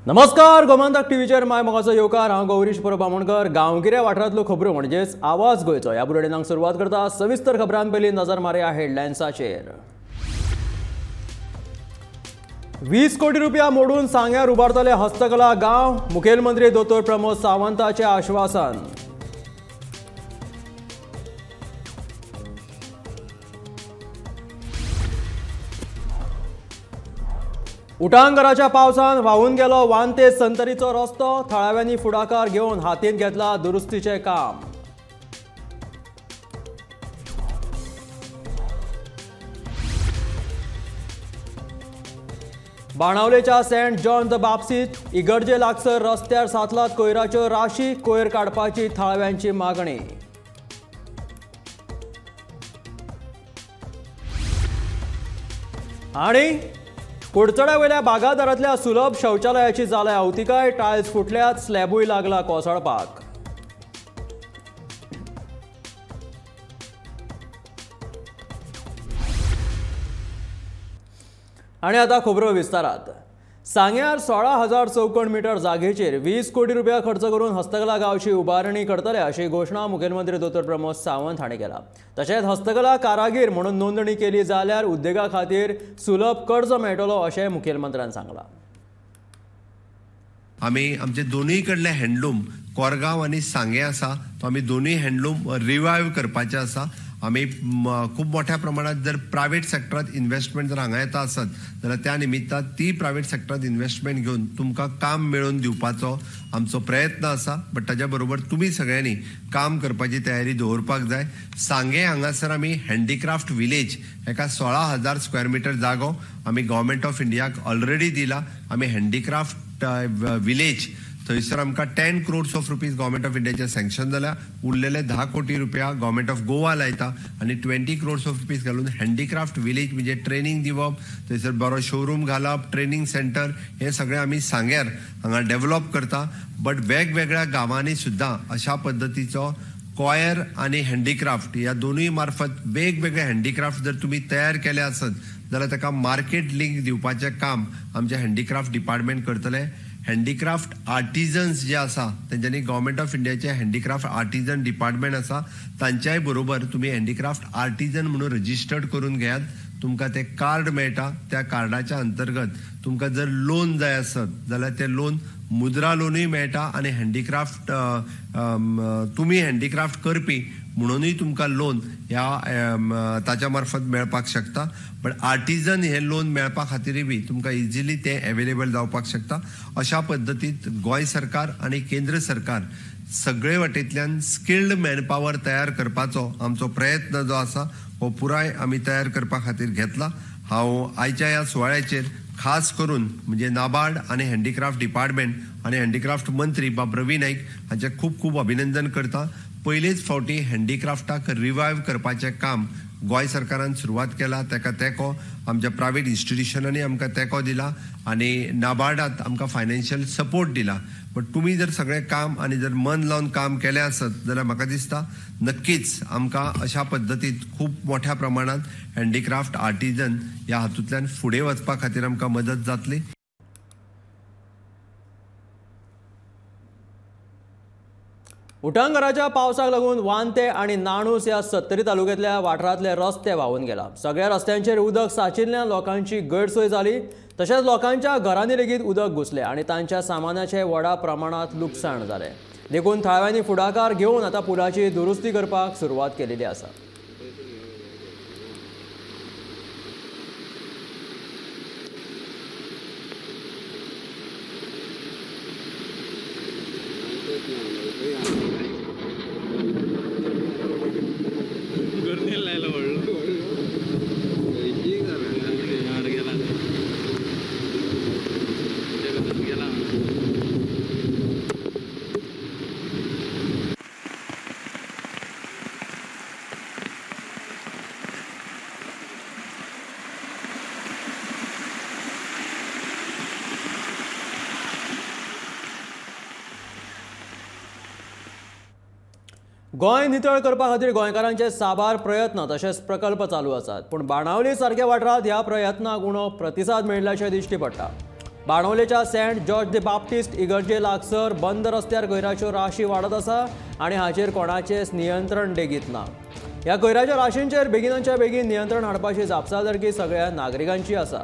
नमस्कार, गोमंतक टीव्हीचेर my मोगाचो येवकार. हांव गौरीश परब बामणकर. गांवगिऱ्या वाठारांतल्यो खबरो म्हणजेच आवाज गोंयचो ह्या बुलेटिनाक सुरवात करता. सविस्तर खबरां पयलीं नजर मारया हेडलायन्साचेर. 20 कोटी रुपया मोडून सांग्यार उबारतले हस्तकला गांव, मुखेलमंत्री दोतोर प्रमोद सावंताचे आश्वासन. उटांगराच्या पावसान व्हांवून गेलो वांते संतरीचो रस्तो, थळाव्यांनी फुडाकार घेवन हातींत घेतला दुरुस्तीचें काम. बाणावलेच्या सेंट जॉन the बाप्सीत इगर्जे लागसर रस्त्यार सातलात कोयराच्यो राशी, कोयर काडपाची थळाव्यांची मागणी. आनी कुडचड्यावेल्या बागादारांतल्या सुलभ शौचालयाची जाल्या अवतिकाय, टायल्स फुटल्यात, स्लॅबूय लागला कोसळपाक. आनी आतां खबरो विस्तारात. सांग्यार 16,000 चौखण मिटर जागेचेर 20 कोटी रुपया खर्च करून हस्तकला गांवची उबारणी करतले अशी घोशणा मुखेलमंत्री दोतोर प्रमोद सावंत हांणी केला. तशेंच हस्तकला कारागीर म्हणून नोंदणी केली जाल्यार उद्देगा खातीर सुलभ कर्ज मेळटलो अशें मुखेलमंत्र्यान सांगलां. आमी आमचे दोनूय कडले हँडलूम कोरगांव आनी सांगें आसा तो आमी दोनूय हँडलूम रिवायव करपाचे आसा. आमी खूब मोठ्या प्रमाणात जर प्रायवेट सेक्टरात इन्व्हेस्टमेंट जर हांगा येता आसत जाल्यार त्या निमित्तान ती प्रायवेट सेक्टरात इन्व्हेस्टमेंट घेवन तुमकां काम मेळोवन दिवपाचो आमचो प्रयत्न आसा. बट ताज्या बरोबर तुमी सगळ्यांनी काम करपाची तयारी दवरपाक जाय. सांगें हांगासर आमी हँडीक्राफ्ट विलेज एका 16,000 स्क्वेअर मिटर जागो आमी गव्हर्मेंट ऑफ इंडियाक ऑलरेडी दिला. आमी हँडीक्राफ्ट विलेज थंयसर आमकां 10 crores of rupees government of इंडियाचे सँक्शन जाल्या. उरलेले 10 कोटी रुपया गव्हर्मेंट ऑफ गोवा लायता आनी 20 क्रोड्स ऑफ रुपीज घालून हँडीक्राफ्ट विलेज म्हणजे ट्रेनींग दिवप, थंयसर बरो शोरूम घालप, ट्रेनींग सेंटर हे सगळें आमी सांग्यार हांगा डेव्हलप करता. बट वेगवेगळ्या गांवांनी सुद्दां अशा पद्दतीचो कॉयर आनी हँडीक्राफ्ट ह्या दोनूय मार्फत वेगवेगळे हँडीक्राफ्ट जर तुमी तयार केले आसत जाल्यार ताका मार्केट लिंक दिवपाचें काम आमचें हँडीक्राफ्ट डिपार्टमेंट करतलें. हँडीक्राफ्ट आर्टिजन्स जे आसा तेंच्यांनी गव्हर्मेंट ऑफ इंडियाचें हँडीक्राफ्ट आर्टिजन डिपार्टमेंट आसा तांच्याय बरोबर तुमी हँडीक्राफ्ट आर्टिजन म्हणून रजिस्टर्ड करून घेयात. तुमकां तें कार्ड मेळटा. त्या कार्डाच्या अंतर्गत तुमकां जर लोन जाय आसत जाल्यार तें लोन मुद्रा लोनूय मेळटा आनी हँडीक्राफ्ट तुमी हँडीक्राफ्ट करपी म्हणूनय तुमकां लोन ह्या ताच्या मार्फत मेळपाक शकता. बट आर्टिजन हे लोन मेळपा खातीरय बी तुमकां इजिली तें एवेलेबल जावपाक शकता. अशा पद्दतीत गोंय सरकार आनी केंद्र सरकार सगळे वाटेंतल्यान स्किल्ड मॅनपावर तयार करपाचो आमचो प्रयत्न जो आसा हो पुराय आमी तयार करपा खातीर घेतला. हांव आयच्या ह्या सुवाळ्याचेर खास करून म्हणजे नाबार्ड आनी हँडीक्राफ्ट डिपार्टमेंट आनी हँडीक्राफ्ट मंत्री बाब रवी नाईक हांचें खूब खूब अभिनंदन करता. पयलेच फावटी हँडीक्राफ्टाक रिवायव करपाचें काम गोंय सरकारान सुरवात केला. ताका तेंको आमच्या प्रायवेट इन्स्टिट्युशनांनी आमकां तेंको दिला आनी नाबार्डात आमकां फायनान्शियल सपोर्ट दिला. बट तुमी जर सगळें काम आनी जर मन लावन काम केलें आसत जाल्यार म्हाका दिसता नक्कीच आमकां अशा पद्दतीत खूब मोठ्या प्रमाणात हँडीक्राफ्ट आर्टिजन ह्या हातूंतल्यान फुडें वचपा खातीर आमकां मदत जातली. उटांगराच्या पावसाक लागून वांते आनी नाणूस ह्या सत्तरी तालुक्यांतल्या वाठारांतले रस्ते व्हांवून गेला. सगळ्या रस्त्यांचेर उदक सांचिल्ल्यान लोकांची गैरसोय जाली. तशेंच लोकांच्या घरांनी लेगीत उदक घुसलें आनी तांच्या सामानाचें व्हडा प्रमाणांत लुकसाण जालें. देखून थळाव्यांनी फुडाकार घेवन आतां पुलाची दुरुस्ती करपाक सुरवात केलेली आसा. गोंय नितळ करपा खातीर गोंयकारांचे साबार प्रयत्न तशेंच प्रकल्प चालू आसात, पूण बाणावली सारक्या वाठारांत ह्या प्रयत्नाक उणो प्रतिसाद मेळिल्ल्याचें दिश्टी पडटा। बाणावलेच्या सेंट जॉर्ज the Baptist इगर्जे लागसर बंद रस्त्यार कोयराच्यो राशी वाडत आसा आनी हाचेर कोणाचेच नियंत्रण लेगीत ना. ह्या कोयराच्या राशींचेर बेगिनाच्या बेगीन नियंत्रण हाडपाची जापसालदारकी सगळ्या नागरिकांची आसा.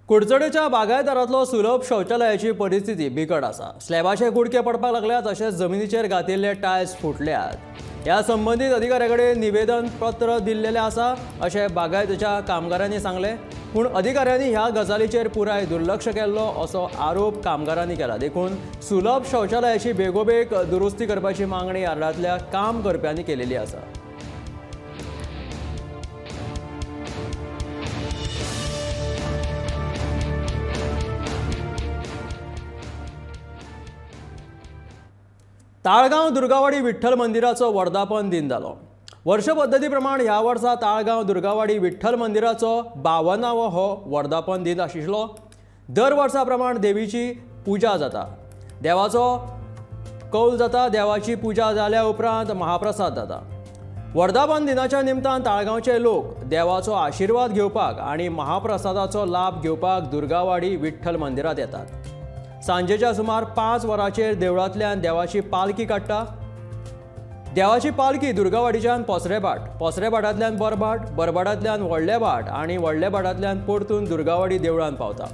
कुडचडेच्या बागायतदारांतलो सुलभ शौचालयाची परिस्थिती बिकट आसा. स्लॅबाचे कुडके पडपाक लागल्यात तशेंच जमिनीचेर घातिल्ले टायल्स फुटल्यात. ह्या संबंदीत अधिकाऱ्या कडेन निवेदन पत्र दिल्लेलें आसा अशें बागायतीच्या कामगारांनी सांगलें. पूण अधिकाऱ्यांनी ह्या गजालीचेर पुराय दुर्लक्ष केल्लो असो आरोप कामगारांनी केला. देखून सुलभ शौचालयाची बेगोबेग दुरुस्ती करपाची मागणी यार्डांतल्या काम करप्यांनी केलेली आसा. ताळगांव दुर्गावाडी विठ्ठल मंदिराचो वर्धापन दिन जालो. वर्ष पद्दती प्रमाण ह्या वर्सा ताळगांव दुर्गावाडी विठ्ठल मंदिराचो 52वो हो वर्धापन दिन आशिल्लो. दर वर्सा प्रमाण देवीची पुजा जाता, देवाचो कौल जाता. देवाची पुजा जाल्या उपरांत महाप्रसाद जाता. वर्धापन दिनाच्या निमतान ताळगांवचे लोक देवाचो आशिर्वाद घेवपाक आनी महाप्रसादाचो लाभ घेवपाक दुर्गावाडी विठ्ठल मंदिरांत येतात. सांजेच्या सुमार 5 वरांचेर देवळांतल्यान देवाची पालखी काडटा. देवाची पालखी दुर्गावाडीच्यान पोसरेभाट, पोसरेभाटांतल्यान बरभाट, बरभाटांतल्यान व्हडलेभाट आनी व्हडलेभाटांतल्यान परतून दुर्गावाडी देवळांत पावता.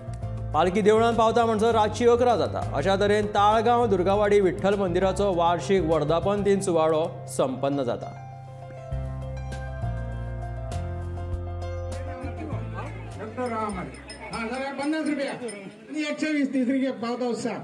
पालखी देवळांत पावता म्हणसर रातची 11 जाता. अशा तरेन ताळगांव दुर्गावाडी विठ्ठल मंदिराचो वार्षिक वर्धापन दिन सुवाळो संपन्न जाता. 50 रुपया 120 तिसरी पावता उत्साह.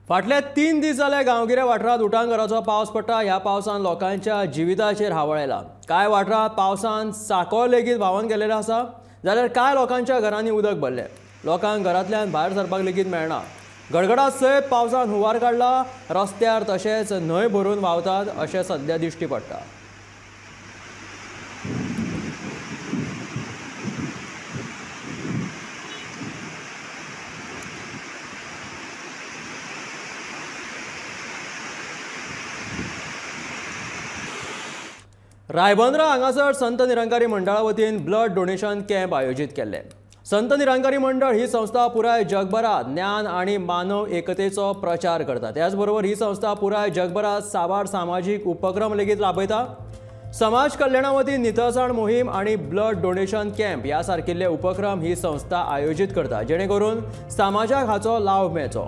फाटले 3 दीस जाले गांवगिऱ्या वाठारांत उटांगराचो पावस पडटा. ह्या पावसान लोकांच्या जिविताचेर हावळ आयला. कांय वाठारांत पावसान साको लेगीत व्हांवन गेल्लेलो आसा, जाल्यार कांय लोकांच्या घरांनी उदक भरलें. लोकांक घरांतल्यान भायर सरपाक लेगीत मेळना. गडगडा सयत पावसान हुंवार काडला. रस्त्यार तशेंच न्हंय भरून व्हांवतात अशें सद्या दिश्टी पडटा. रायबंद्रा हांगासर संत निरंकारी मंडळा वतीन ब्लड डोनेशन कॅम्प आयोजीत केल्ले. संत निरंकारी मंडळ ही संस्था पुराय जगभरात ज्ञान आणि मानव एकतेचो प्रचार करता. त्याचबरोबर ही संस्था पुराय जगभरात साबार सामाजीक उपक्रम लेगीत राबयता. समाज कल्याणा वतीन नितळसाण मोहीम आणि ब्लड डोनेशन कॅम्प ह्या सारकिल्ले उपक्रम ही संस्था आयोजीत करता, जेणेकरून समाजाक हाचो लाव मेळचो.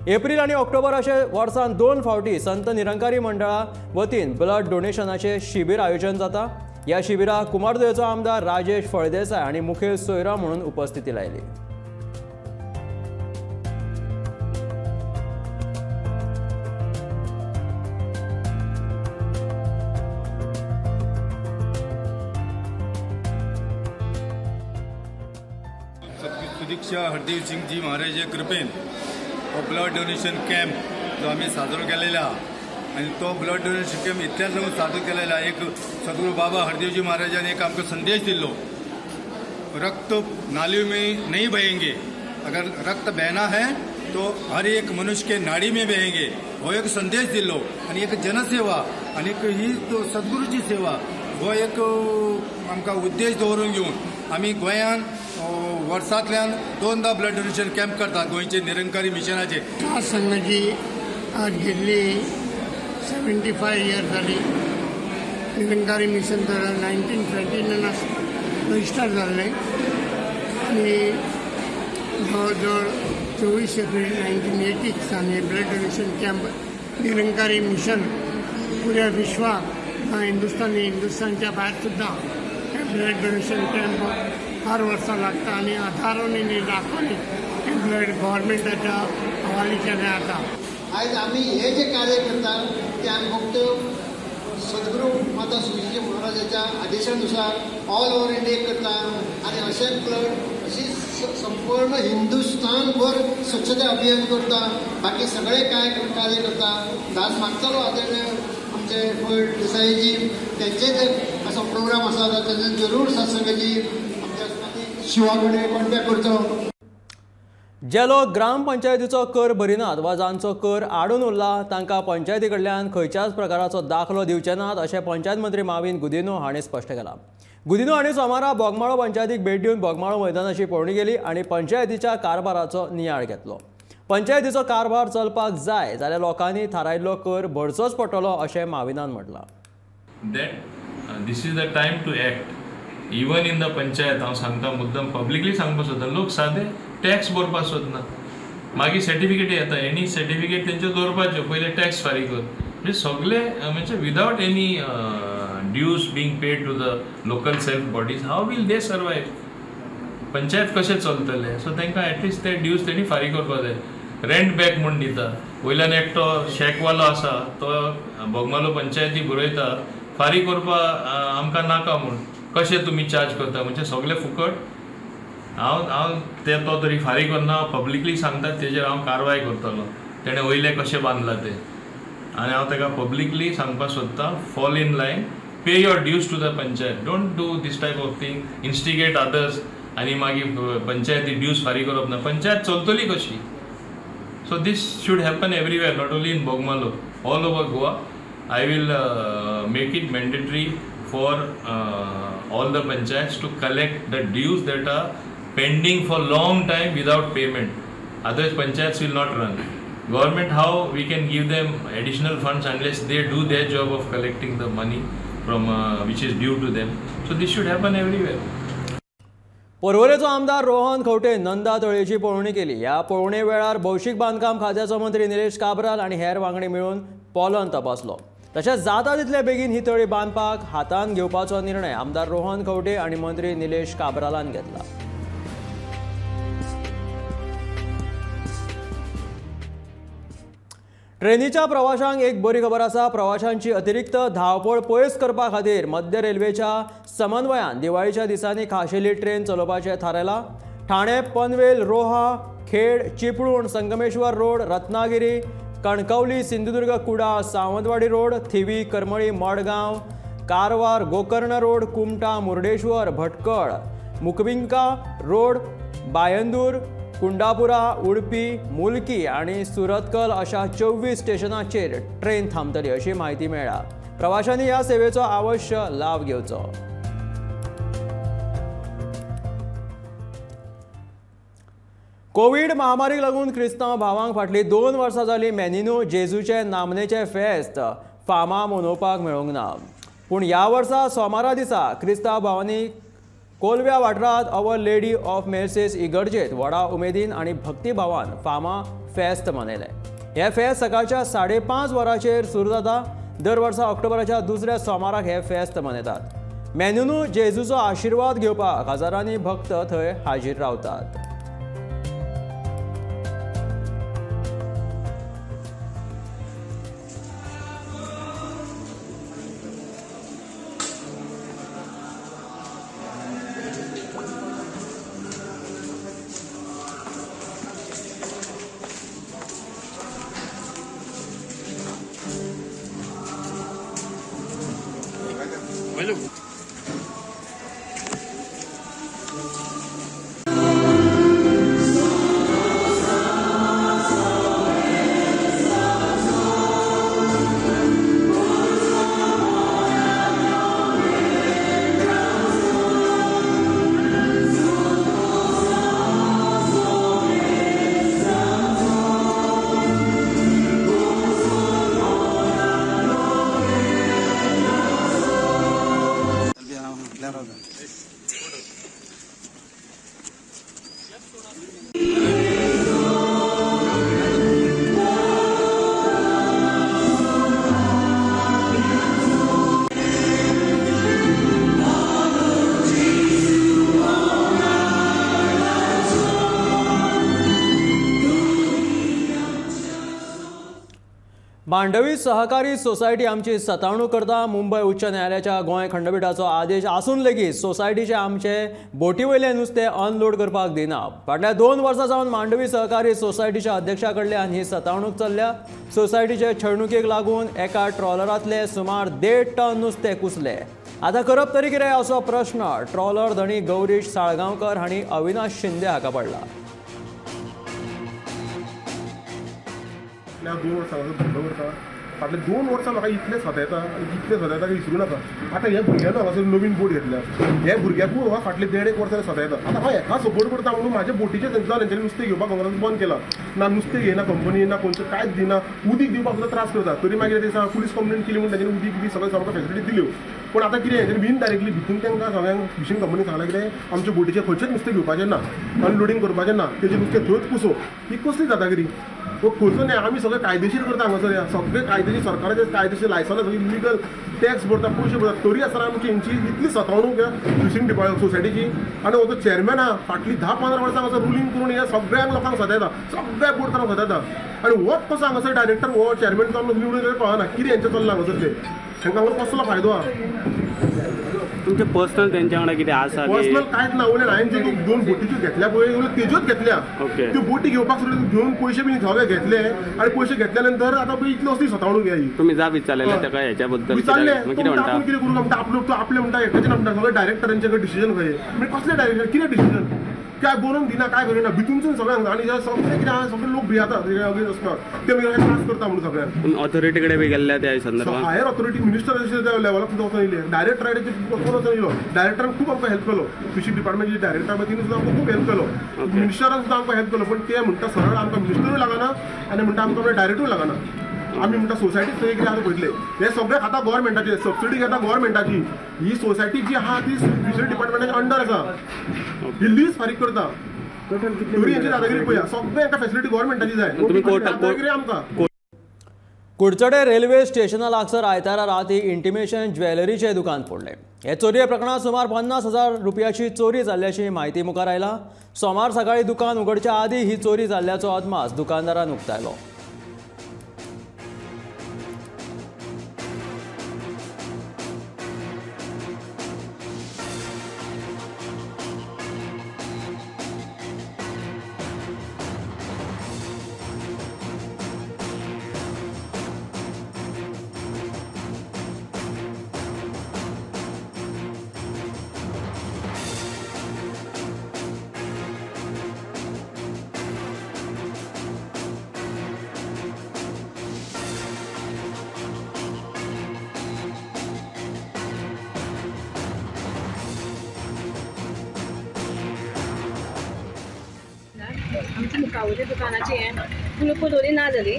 एप्रिल आणि ऑक्टोबर अशे वर्सान 2 फावटी संत निरंकारी मंडळा वतीन ब्लड डोनेशनाचे शिबीर आयोजन जाता. ह्या शिबिराक कुमारजुंवेचो आमदार राजेश फळदेसाय आनी मुखेल सोयरा म्हणून उपस्थिती लायली. सुदीक्षा हरदेव सिंग जी महाराज कृपेन हो ब्लड डोनेशन कॅम्प जो आमी साजरो केलेला आहा आनी तो ब्लड डोनेशन कॅम्प इतल्यान लागून साजरो केलेला एक सद्गुरू बाबा हरदेवजी महाराजान एक आमकां संदेश दिल्लो, रक्त नाली में नहीं बहेंगे, अगर रक्त बहना है तो हर एक मनुष्य के नाड़ी में बहेंगे. हो एक संदेश दिल्लो आनी एक जनसेवा आनी ही सद्गुरूची सेवा हो एक आमकां उद्देश दवरून घेवन आमी गोंयान वर्सांतल्यान 2दा ब्लड डोनेशन कॅम्प करतात गोंयचे निरंकारी मिशनाचे. संघाची आज गेल्ली 75 इयर्स जाली. निरंकारी मिशन तर 1929 रजिस्टर जाल्लें आनी जवळ जवळ 24 एप्रील 1980 आनी blood donation camp Nirankari mission पुऱ्या विश्वाक हिंदुस्तानी हिंदुस्तानच्या भायर सुद्दां ब्लड डोनेशन कॅम्प हर वर्सा लागता आनी हजारांनी न्ही लाखांनी हे ब्लड गव्हर्मेंटाच्या हवाली केलें जाता. आयज आमी हे जे कार्य करतात ते आमी फक्त सद्गुरू माता सुजी महाराजाच्या आदेशानुसार ऑल ओव्हर इंडिया करता आनी अशें ब्लड अशी संपूर्ण हिंदुस्थानभर स्वच्छता अभियान करता. बाकी सगळे काय कार्य करता. दास मागतलो आदरणीय आमचे फळ देसाईजी त्यांचे जे असो प्रोग्राम आसा तेजे जरूर सत्संगाची आमच्या शिवा कडेन कॉन्टॅक्ट करचो. जे लोक ग्रामपंचायतीचो कर भरिनात वा जांचो कर आडून उरला तांकां पंचायती कडल्यान खंयच्याच प्रकाराचो दाखलो दिवचे नात अशें पंचायत मंत्री माविन गुदिन्हो हांणी स्पश्ट केलां. गुदिन्हो हांणी सोमारा बोगमाळो पंचायतीक भेट दिवन बोगमाळो मैदानाची पळोवणी केली आनी पंचायतीच्या कारभाराचो नियाळ घेतलो. पंचायतीचो कारभार चलपाक जाय जाल्यार लोकांनी थारायल्लो कर भरचोच पडटलो अशें माविनान म्हटलां. That this is the time to act. Even in the panchayat हांव सांगता मुद्दम पब्लिकली सांगपाक सोदता, लोक सादे टॅक्स भरपाक सोदना, मागीर सर्टिफिकेट येता, एनी सर्टिफिकेट तेंच्यो दवरपाच्यो, पयले टॅक्स फारीक कर, म्हणजे सगळे म्हणजे without any dues being paid to the local self bodies how will they survive? Panchayat कशें चलतलें? सो तांकां एटलिस्ट ते ड्यूज तेणी फारीक करपाक जाय. रेंट बॅक म्हूण दिता, वयल्यान एकटो शॅकवालो आसा तो बोगमालो पंचायती बरयता फारीक करपाक आमकां नाका म्हूण, कशें तुमी चार्ज करता? म्हणजे सगळे फुकट. हांव हांव ते तो तरी फारीक करना, पब्लिकली सांगता तेजेर हांव कारवाय करतलो, तेणें वयलें कशें बांदलां तें, आनी हांव ताका पब्लिकली सांगपाक सोदता, fall in line, pay your dues to the panchayat, don't do this type of thing, instigate others आनी मागीर पंचायती ड्यूज फारीक करप ना, पंचायत चलतली कशी? So this should happen everywhere, not only in Bogmalo, all over Goa. I will make it mandatory for all the panchayats to collect the dues that are pending for long time without payment. Otherwise panchayats will not run. Government, how we can give them additional funds unless they do their job of collecting the money from which is due to them. So this should happen everywhere. पर्वरेचो आमदार रोहन खंवटे नंदा तळयेची पळोवणी केली. ह्या पळोवणे वेळार भौशीक बांदकाम खात्याचो मंत्री निलेश काब्राल आनी हेर वांगडी मेळून पोलन तपासलो. तशेंच जाता तितले बेगीन ही तळी बांदपाक हातांत घेवपाचो निर्णय आमदार रोहन खंवटे आनी मंत्री निलेश काब्रालान घेतला. ट्रेनीच्या प्रवाशांक एक बरी खबर आसा. प्रवाशांची अतिरिक्त धांवपळ पयस करपा खातीर मध्य रेल्वेच्या समन्वयान दिवाळीच्या दिसांनी खाशेली ट्रेन चलोवपाचें थारायलां. Thane, Panvel, Roha, Khed, Chiplun, Sangameshwar road, Ratnagiri, Kankavli, Sindhudurg, Kudal, Sawantwadi road, Thivim, Karmali, Madgaon, Karwar, Gokarna road, Kumta, Murudeshwar, Bhatkal, Mukhabinka road, Byndoor, Kundapura, Udupi, Mulki आनी सुरतकल अशा 24 स्टेशनाचेर ट्रेन थांबतली अशी म्हायती मेळ्ळा. प्रवाशांनी ह्या सेवेचो अवश्य लाव घेवचो. कोवीड महामारीक लागून क्रिस्तांव भावांक फाटलीं 2 वर्सां जालीं मेनिनो जेजूचे नामनेचे फेस्त फामा मनोवपाक मेळूंक ना. पूण ह्या वर्सा सोमारा दिसा क्रिस्तांव भावांनी कोलव्या वाठारांत our lady of मेर्सेस इगर्जेत व्हडा उमेदीन आनी भक्तिभावान फामा फेस्त मनयलें. हें फेस्त सकाळच्या 5:30 वरांचेर सुरू जाता. दर वर्सा ऑक्टोबराच्या दुसऱ्या सोमाराक हें फेस्त मनयतात. मेनिनो जेजूचो आशिर्वाद घेवपाक हजारांनी भक्त थंय हाजीर रावतात. मांडवी सहकारी सोसायटी आमची सतावणूक करता. मुंबय उच्च न्यायालयाच्या गोंय खंडपीठाचो आदेश आसून लेगीत सोसायटीचे आमचे बोटी वयले नुस्तें अनलोड करपाक दिना. फाटल्या 2 वर्सां सावन मांडवी सहकारी सोसायटीच्या अध्यक्षा कडल्यान ही सतावणूक चल्ल्या. सोसायटीचे छळणुकेक लागून एका ट्रॉलरांतले सुमार 1.5 टन नुस्तें कुसलें. आतां करप तरी कितें असो प्रश्न ट्रॉलर धनी गौरीश साळगांवकर हांणी अविनाश शिंदे हाका पडला. 2 वर्सां धंदो करता, फाटले 2 वर्सां म्हाका इतलें सतायता, इतलें सतायता की विसरूं नाका. आतां ह्या भुरग्यान हांगासर नवीन बोट घेतल्या, ह्या भुरग्याकूय म्हाका फाटले 1.5 वर्सां सतायता. आतां हांव हेका सपोर्ट करता म्हणून म्हाज्या बोटीचेर थंयच्यान तेंच्यांनी नुस्तें घेवपाक हांगा बंद केलां. ना नुस्तें घेयना कंपनी, ना खंयचें कांयच दिना, उदीक दिवपाक सुद्दां त्रास करता. तरी मागीर ते पुलीस कंप्लेन केली म्हणून तेंच्यांनी उदीक बी सगळें सामकें फेसिलिटी दिल्यो. पूण आतां कितें तेंच्यांनी बीन डायरेक्टली भितून तांकां सगळ्यांक फिशींग कंपनी सांगलां कितें आमच्या बोटीचेर खंयचेंच नुस्तें घेवपाचें ना, अनलोडींग करपाचें ना, तेजें नुस्तें थंयच कुसो. ही कसली दादागिरी? हो खंयचो न्हय, आमी सगळे कायदेशीर करता हांगासर, सगळे कायदेशीर सरकाराचे कायदेशीर लायसन्स, सगळी लिगल टॅक्स भरता, पयशे भरता, तरी आसतना आमची हेंची इतली सतावणूक ह्या फिशींग डिपार्टमेंट सोसायटीची. आनी हो जो चेअरमॅन आहा फाटलीं 10-15 वर्सां हांगासर रुलींग करून ह्या सगळ्यांक लोकांक सतायता, सगळ्या बोटकारांक सतायता. आनी हो कसो हांगासर डायरेक्टर हो चेअरमॅन जावन निवडून कळना कितें हेंचें चल्लां हांगासर तें, तांकां हांगासर कसलो फायदो आहा? तुमचें पर्सनल तेंच्या वांगडा कितें आसा? पर्सनल कांयच ना. वयल्यान हांवें ज्यो 2 बोटीच्यो घेतल्या पळय, तेज्योच घेतल्या. त्यो बोटी घेवपाक सुद्दां घेवन पयशे बी सगळे घेतले आनी पयशे घेतल्या नंतर आतां पळय इतली असली सतावणूक ही. तुमी जाप विचारलेले ताका हेच्या बद्दल? विचारलें, कितें म्हणटा? आपूण कितें करूं म्हणटा, आपलो तो आपलें म्हणटा, एकट्याचें ना म्हणटा, सगळे डायरेक्टरांचे कडेन डिसिजन खंय. म्हणजे कसलें डायरेक्टर, कितें डिसिजन? काय बरोवन दिना, काय करिना, भितूनसून सगळ्यांक. आनी सगळें कितें आहा, सगळे लोक भियेता वचपाक, ते मागीर त्रास करता म्हणून सगळ्यांक. ऑथॉरिटी कडेन बी गेल्ल्या त्या संदर्भात? हायर ऑथॉरिटी मिनिस्टर लेवलाक सुद्दां वचून येयले, डायरेक्टराचेर वचून वचून येयलो. डायरेक्टरान खूब आमकां हेल्प केलो, फिशींग डिपार्टमेंटचे डायरेक्टर आहा तिणें सुद्दां आमकां खूब हेल्प केलो, मिनिस्टरान सुद्दां आमकां हेल्प केलो. पूण ते म्हणटा सरळ आमकां मिनिस्टरूय लागना आनी म्हणटा आमकां डायरेक्टरूय लागना. आमी म्हणटा सोसायटी सगळें कितें आतां पळयतलें, हें सगळें खाता गव्हर्मेंटाचें, सबसिडी घेता गव्हर्मेंटाची. ही सोसायटी जी आहा ती फिशरी डिपार्टमेंटाच्या अंडर आसा, ही लीज फारीक करता, तरी हेंची दादागिरी पळया. सगळें एका फेसिलिटी गव्हर्मेंटाची जाय, दादागिरी आमकां. कुडचडे रेल्वे स्टेशना लागसर आयतारा राती इंटिमेशन ज्वेलरीचें दुकान फोडलें. हे चोरये प्रकरणांत सुमार 50,000 रुपयाची चोरी जाल्ल्याची म्हायती मुखार आयला. सोमार सकाळीं दुकान उगडच्या आदीं ही चोरी जाल्ल्याचो अदमास दुकानदारान उक्तायलो. आमच्या मुखावयल्या दुकानाची हें कुलूप दोरी ना जाली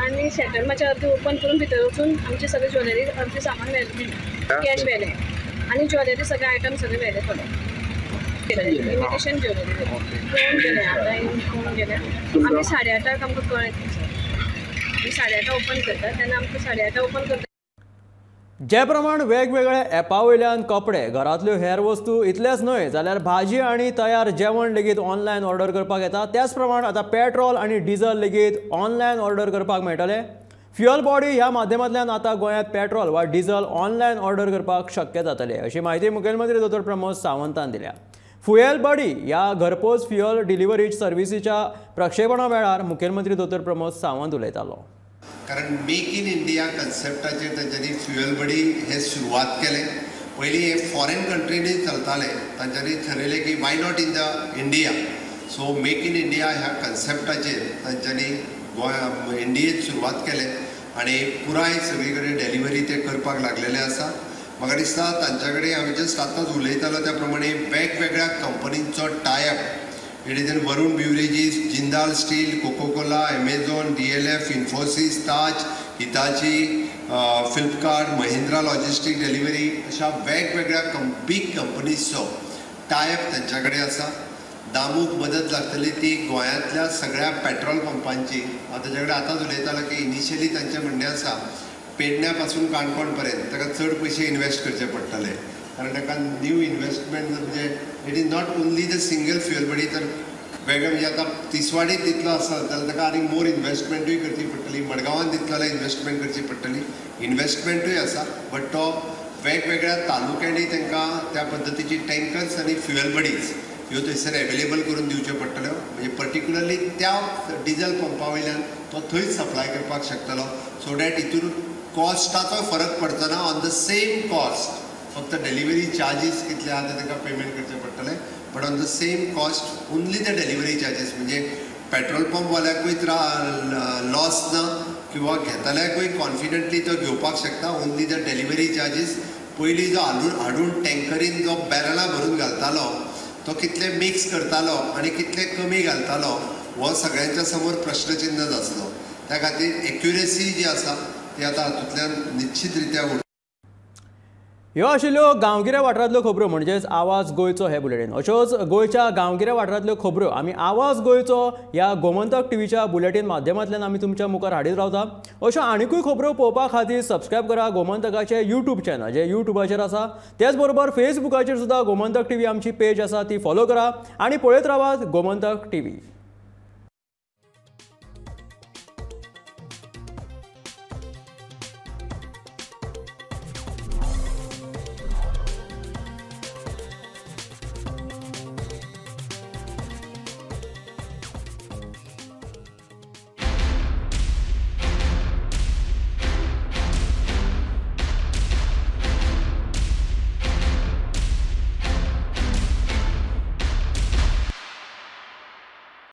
आनी शटर मातशें अर्दें ओपन करून भितर वचून आमचे सगळे ज्वेलरी अर्दें सामान व्हेलें, कॅश व्हेलें आनी ज्वेलरी सगळे आयटम सगळे व्हेले थोडे इमिटेशन ज्वेलरी पळोवन गेले. आतां पळोवन गेले आमी 8:30 आमकां कळ्ळें, आमी 8:30 ओपन करता तेन्ना आमकां 8:30 ओपन करता. जे प्रमाण वेगवेगळ्या ॲपा वयल्यान कपडे, घरांतल्यो हेर वस्तू इतलेंच न्हय जाल्यार भाजी आनी तयार जेवण लेगीत ऑनलायन ऑर्डर करपाक येता, त्याच प्रमाण आतां पेट्रोल आनी डिझल लेगीत ऑनलायन ऑर्डर करपाक मेळटलें. फ्युअल बॉडी ह्या माध्यमांतल्यान आतां गोंयांत पेट्रोल वा डिझल ऑनलायन ऑर्डर करपाक शक्य जातलें, अशी म्हायती मुखेलमंत्री दोतोर प्रमोद सावंतान दिल्या. फ्युएल बॉडी ह्या घरपोच फ्युअल डिलिव्हरी सर्व्हिसीच्या प्रक्षेपणा वेळार मुखेलमंत्री दोतोर प्रमोद सावंत उलयतालो. कारण मेक इन इंडिया कन्सेप्टाचेर तांच्यांनी फ्युएल बडी हे सुरवात केलें. पयलीं हे फॉरेन कंट्रीनी चलतालें, तांच्यांनी ठरयलें की why not in the India. So make in India ह्या कन्सेप्टाचेर तांच्यांनी गोंय इंडियेत सुरवात केलें आनी पुराय सगळी कडेन डिलिव्हरी ते करपाक लागलेले आसा. म्हाका दिसता तांच्या कडेन हांवें जस्ट आतांच उलयतालो त्या प्रमाणे वेगवेगळ्या कंपनींचो tie up, it is in Varun beverages, Jindal steel, Coca Cola, Amazon, DLF, Infosys, Taj, Hitachi, Flipkart, Mahindra logistic delivery अशा वेगवेगळ्या बीग कंपनीजचो टायअप तांच्या कडेन आसा. दामूक मदत लागतली ती गोंयांतल्या सगळ्या पेट्रोल पंपांची. हांव ताच्या कडेन आतांच उलयतालो की इनिशियली तांचें म्हणणें आसा पेडण्या पासून काणकोण पर्यंत ताका चड पयशे इन्वेस्ट करचे पडटले, कारण ताका न्यू इन्वेस्टमेंट म्हणजे it is not only the single fuel buddy, तर वेगळे म्हणजे आतां तिसवाडीत तितलो आसा जाल्यार ताका आनीक मोर इन्वेस्टमेंटूय करची पडटली, मडगांवान तितलो जाल्यार इन्वेस्टमेंट करची पडटली. इन्वेस्टमेंटूय आसा बट तो वेगवेगळ्या तालुक्यांनी तांकां त्या पद्दतीची टँकर्स आनी फ्युएल बडीज ह्यो थंयसर एवेलेबल करून दिवच्यो पडटल्यो. म्हणजे पर्टिक्युलरली त्या डिजल पंपा वयल्यान तो थंयच सप्लाय करपाक शकतलो, सो that हितून कॉस्टाचो फरक पडचो ना. ऑन the same cost फक्त डिलिव्हरी चार्जीस कितले आहा ते तांकां पेमेंट करचे पडटले, but on the same cost only the delivery charges. म्हणजे पेट्रोल पंपवाल्याकूय लॉस ना किंवा घेतल्याकूय कॉन्फिडंटली तो घेवपाक शकता. Only the delivery charges. पयलीं जो हाडून टँकरीन जो बॅरलां भरून घालतालो तो कितले मिक्स करतालो आनी कितले कमी घालतालो हो सगळ्यांच्या समोर प्रश्नचिन्ह आसलो. त्या खातीर एक्युरेसी जी आसा ती आतां हातूंतल्यान निश्चित रित्या. ह्यो आशिल्ल्यो गांवगिऱ्या वाठारांतल्यो खबरो म्हणजेच आवाज गोंयचो हे बुलेटीन. अश्योच गोंयच्या गांवगिऱ्या वाठारांतल्यो खबरो आमी आवाज गोंयचो ह्या गोमंतक टीव्हीच्या बुलेटीन माध्यमांतल्यान आमी तुमच्या मुखार हाडीत रावता. अश्यो आनिकूय खबरो पळोवपा खातीर सबस्क्रायब करा गोमंतकाचें यूट्यूब चॅनल जें यूट्यूबाचेर आसा, तेच बरोबर फेसबुकाचेर सुद्दां गोमंतक टीव्ही आमची पेज आसा ती फॉलो करा आनी पळयत रावात गोमंतक टीव्ही.